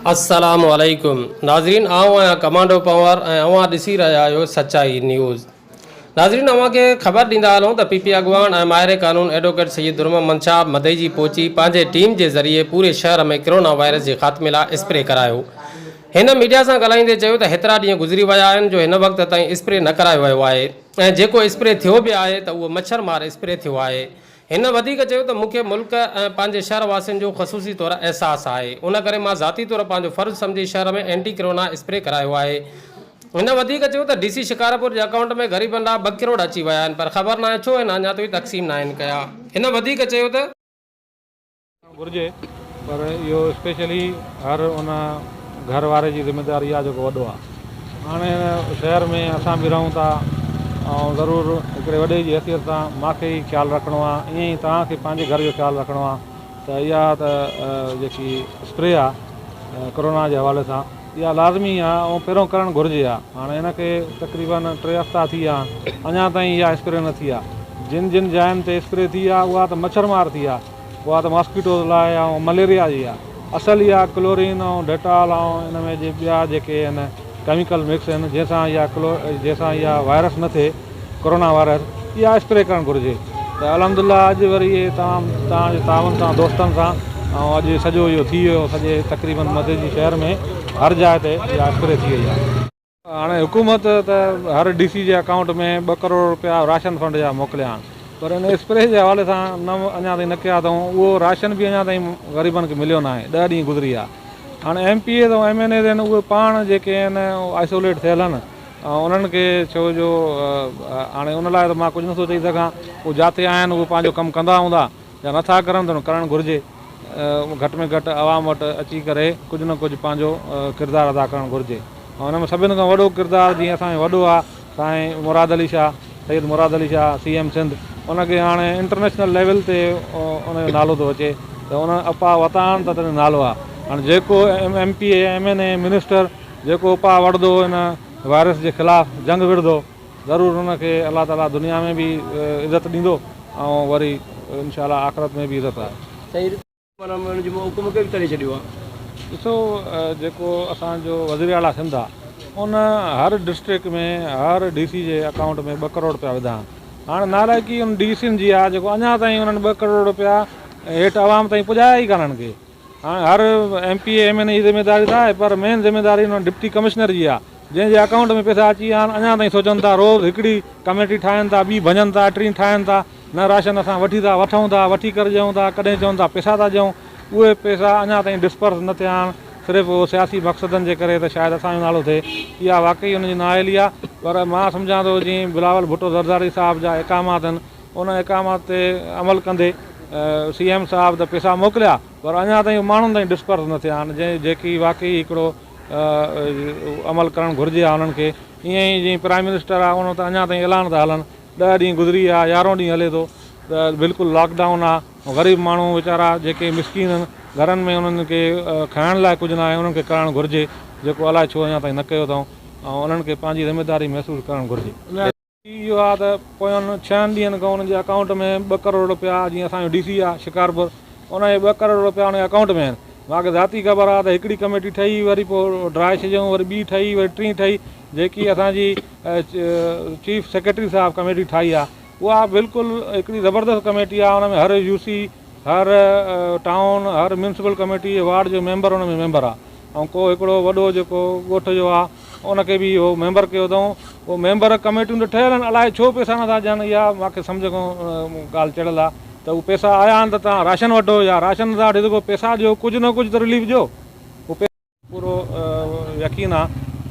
السلام عليڪم ناظرين آئون آهيان ڪمانڊو پنهور ۽ اوهان ڏسي رهيا آهيو سچائي نيوز ناظرين اوهان کي خبر ڏيندا هلون ته پي پي اڳواڻ ۽ ماهر قانون ايڊووڪيٽ سيد درمحمد شاهه مدئجي پهچي پنهنجي ٽيم جي ذريعي پوري شهر ۾ ڪرونا وائرس جي خاتمي لاء اسپري ڪرايو هن ميڊيا سان ڳالهائيندي چيو ته هيترا ڏينهن گذري ويا آهن جو هن وقت تائين اسپري نه ڪرايو ويو آهي ۽ جيڪو اسپري ٿيو به آهي ته اهو مڇر مار اسپري ٿيو آهي هن وڌيڪ چيو ته مون کي ملڪ ۽ پنهنجي شهر واسين جو خصوصي طور احساس آهي ان ڪري مان ذاتي طور پنهنجو فرض سمجهي شهر ۾ اينٽي ڪرونا اسپري ڪرايو آهي. هن وڌيڪ چيو ته ڊي سي شڪارپور جي اڪائونٽ ۾ غريبن لاء ٻه ڪروڙ اچي ويا آهن پر خبر ناهي ڇو هن اڃا تائين تقسيم ناهن ڪيا. هن وڌيڪ چيو ته. ڪرڻ گهرجي پر اهو اسپيشلي هر ان گهر واري جي ذميداري آهي جيڪو وڏو آهي هاڻي هن شهر ۾ اسان به رهون ٿا ۽ ضرور هڪڙي وڏي جي حيثيت سان مان کي ئي خيال رکڻو آهي ائين ئي توهان کي پنهنجي گهر جو خيال رکڻو آهي ته اها ته جيڪي اسپري آهي ڪرونا جي حوالي سان اها لازمي آهي ۽ پهريون ڪرڻ گهرجي ها هاڻي هن کي تقريبن ٽي هفتا ٿي ويا آهن اڃا تائين اها اسپري نه ٿي آهي جن جن جاين تي اسپري ٿي آهي اها ته مڇر مار ٿي آهي اها ته ماسڪيٽوز لاء ۽ مليريا جي آهي. اصل اها ڪلورين ۽ ڊيٽال ۽ ان ۾ جي ٻيا جيڪي آهن ڪيميڪل مڪس آهن جنهن سان اها ڪلو جنهن سان اها وائرس نه ٿئي ڪورونا وائرس اها اسپري ڪرڻ گهرجي ته الحمد لله اڄ وري اهي تمام توهان جي تعاون سان دوستن سان ۽ اڄ سڄو اهو ٿي ويو سڄي تقريبن مدئجي شهر ۾ هر جاء تي اها اسپري ٿي وئي آهي. هاڻي حڪومت ته هر ڊي سي جي اڪائونٽ ۾ ٻه ڪروڙ روپيا راشن فنڊ جا موڪليا آهن پر ان اسپري جي حوالي سان نه اڃا تائين نه ڪيا اٿئون اهو راشن به اڃا تائين غريبن کي مليو ناهي ڏهه ڏينهن گذري ويا هاڻي M P As ۽ M N As آهن اهي پاڻ جيڪي آهن آئسوليٽ ٿيل آهن ۽ انهن کي ڇو جو هاڻي ان لاء ته مان ڪجهه نٿو چئي سگهان هو جاتي آهن اهي پنهنجو ڪم ڪندا هوندا يا نٿا ڪرن ته ڪرڻ گهرجي گهٽ ۾ گهٽ عوام وٽ اچي ڪري ڪجهه نه ڪجهه پنهنجو ڪردار ادا ڪرڻ گهرجي ۽ ان ۾ سڀن کان وڏو ڪردار جيئن اسان جو وڏو آ سائين مراد علي شاهه سيد مراد علي شاهه سي ايم سنڌ ان کي هاڻي انٽرنيشنل ليول تي ان جو نالو ٿو اچي ته ان اپاء وتا آهن ته تنهنجو نالو آ هاڻي جيڪو M P A M N A minister جيڪو اپاء وٺندو ان وائرس جي خلاف جنگ وڙهندو ضرور ان کي الله تعالي دنيا ۾ به عزت ڏيندو ۽ وري انشاء الله آخرت ۾ به عزت آهي. سائين معنيٰ ان جي حڪم کي به ٽري ڇڏيو آهي. ڏسو جيڪو اسان جو وزير اعليٰ سنڌ آ ان هر ڊسٽرڪٽ ۾ هر ڊي سي جي اڪائونٽ ۾ ٻه ڪروڙ رپيا وڌا آهن هاڻ نالائقي ان ڊي سين جي آ جيڪو اڃا تائين انهن ٻه ڪروڙ رپيا هيٺ عوام تائين پڄايا ئي ڪانهن ڪي هاڻ هر M P A M N A جي ذميواري ته آهي پر مين ذميواري ان ڊپٽي ڪمشنر جي آهي جنهن جي اڪائونٽ ۾ پئسا اچي ويا آهن اڃا تائين سوچن ٿا روز هڪڙي ڪميٽي ٺاهين ٿا ٻي ڀڃن ٿا ٽين ٺاهين ٿا نه راشن اسان وٺي ٿا وٺون ٿا وٺي ڪري ڏيون ٿا ڪڏهن چون ٿا پئسا ٿا ڏيون اهي پئسا اڃا تائين ڊسپرس نه ٿيا آهن صرف اهو سياسي مقصدن جي ڪري ته شايد اسان جو نالو ٿئي اها واقعي ان جي نااهلي آهي پر مان سمجهان ٿو جيئن بلاول ڀٽو زرداري صاحب جا احڪامات آهن ان احڪامات تي عمل ڪندي سي ايم صاحب ته پئسا موڪليا پر اڃا تائين ماڻهن تائين ڊسپرس نه ٿيا آهن جنهن جيڪي واقعي هڪڙو عمل ڪرڻ گهرجي ها انهن کي ائين ئي جيئن پرائم منسٽر آهي ان ته اڃا تائين اعلان ٿا هلن ڏهه ڏينهن گذري ويا يارهون ڏينهن هلي ٿو ته بلڪل لاڪ ڊائون آهي غريب ماڻهو ويچارا جيڪي مسڪين آهن گهرن ۾ انهن کي کائڻ لاء ڪجهه نه آهي انهن کي ڪرڻ گهرجي جيڪو الائي ڇو اڃا تائين نه ڪيو اٿئون ۽ انهن کي پنهنجي ذميداري محسوس ڪرڻ گهرجي. اهو آ ته پوين ڇهن ڏينهن کان انهن جي اڪائونٽ ۾ ٻه ڪروڙ رپيا جيئن اسان جو ڊي سي آ شڪارپور ان جي ٻه ڪروڙ رپيا ان جي اڪائونٽ ۾ آهن مان کي ذاتي خبر آ ته هڪڙي ڪميٽي ٺهي وري پوء ڊاهي ڇڏيائون وري ٻي ٺهي وري ٽين ٺهي جيڪي اسان جي چيف سيڪريٽري صاحب ڪميٽي ٺاهي آ اها بلڪل هڪڙي زبردست ڪميٽي آ ان ۾ هر يو سي هر ٽائون هر ميونسپل ڪميٽي وارڊ جو ميمبر ان ۾ ميمبر آ ۽ ڪو هڪڙو وڏو جيڪو ڳوٺ جو آ ان کي به اهو ميمبر ڪيو اٿئون اهو ميمبر ڪميٽيون ته ٺهيل آهن الائي ڇو پئسا نٿا ڏين اها مان کي سمجهه کان ڳالهه چڙهيل آ ته هو پئسا آيا آهن ته توهان راشن وٺو يا راشن نٿا وٺي سگهو پئسا ڏيو ڪجهه نه ڪجهه ته رليف ڏيو هو پورو يقين آ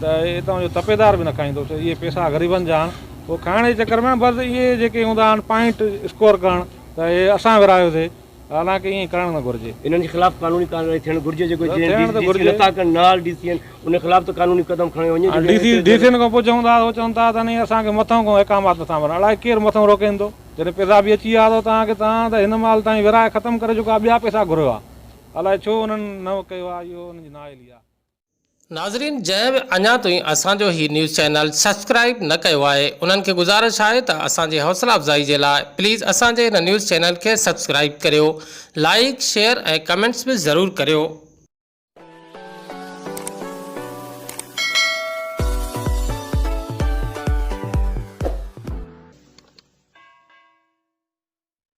ته هتان جو تپيدار به نه کائيندو ڇو اهي پئسا غريبن جا آهن هو کائڻ جي چڪر ۾ بس اهي جيڪي هوندا آهن پوائنٽ اسڪور ڪرڻ ته اهي اسان ورهايوسي حالانڪه ائين ڪرڻ نه گهرجي. انهن جي خلاف قانوني ڪارروائي ٿيڻ گهرجي جيڪو جنهن ڊي سي نٿا ڪن نال ڊي سي آهن ان خلاف ته قانوني قدم کڻيو وڃي ڊي سي ڊي سين کان پڇون ٿا ته چون ٿا ته ني اسان کي مٿئون کان احڪامات نٿا ملن الائي ڪير مٿئون روڪين ٿو جڏهن پئسا به اچي ويا اٿو توهان کي توهان ته هن مهل تائين ورهائي ختم ڪري چڪا ٻيا پئسا گهريو آهي الائي ڇو انهن نه ڪيو آهي اهو انهن جي نااهلي آهي. ناظرين جنهن به اڃا تائين اسان جو هي نيوز چينل سبسڪرائيب نه ڪيو آهي انهن کي گذارش آهي ته اسان جي حوصلا افزائي جي لاء پليز اسان جي هن نيوز چينل کي سبسڪرائيب ڪريو لائيڪ شيئر ۽ ڪمينٽس به ضرور ڪريو.